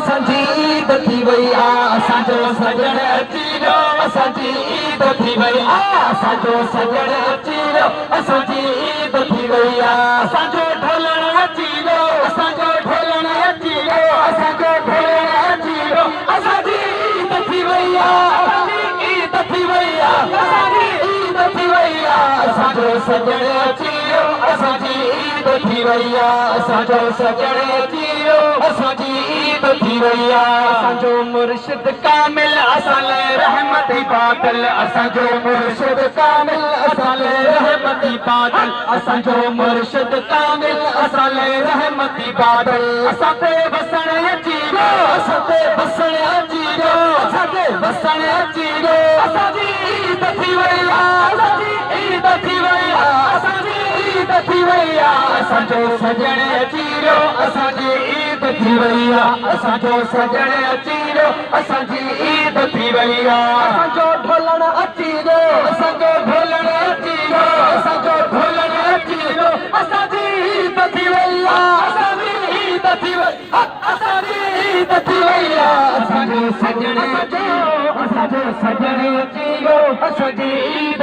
اسان جي عيد ٿي وئي آ. اسان جو سڄڻ اچي ويو، اسان جي عيد ٿي وئي آ. اسان جو سڄڻ اچي ويو، اسان جي عيد ٿي وئي آ. اسان جو ڍولڻ اچي ويو، اسان جو ڍولڻ اچي ويو، اسان جو ڍولڻ اچي ويو، اسان جي عيد ٿي وئي آ. اسان جي عيد ٿي وئي آ، اسان جي عيد ٿي وئي آ. اسان جو سڄڻ اچي ويو، اسان جي عيد ٿي وئي آ. اسان جو سڄڻ اچي ويو، اسان جي عيد ٿي وئي آ. اسان جو مرشد ڪامل، اسان لئه رحمتي بادل. اسان جو مرشد ڪامل، اسان لئه رحمتي بادل. اسان جو مرشد ڪامل، اسان لئه رحمتي بادل. اسان تي وسڻ اچي ويو، اسان تي وسڻ اچي ويو، اسان تي وسڻ اچي ويو، اسان جي عيد ٿي وئي آ. اسان جي عيد ٿي وئي آ، اسان جي عيد ٿي وئي آ. اسان جو سڄڻ اچي ويو، اسان جي عيد ٿي وئي آ. اسان جو سڄڻ اچي ويو، اسان جي عيد ٿي وئي آ. اسان جو ڍولڻ اچي ويو، اسان جو ڍولڻ اچي ويو، اسان جو ڍولڻ اچي ويو، اسان جي عيد ٿي وئي آ. اسان جي عيد ٿي وئي آ، اسان جي عيد ٿي وئي آ. اسان جو سڄڻ اچي ويو، اسان جو سڄڻ اچي ويو، اسان جي عيد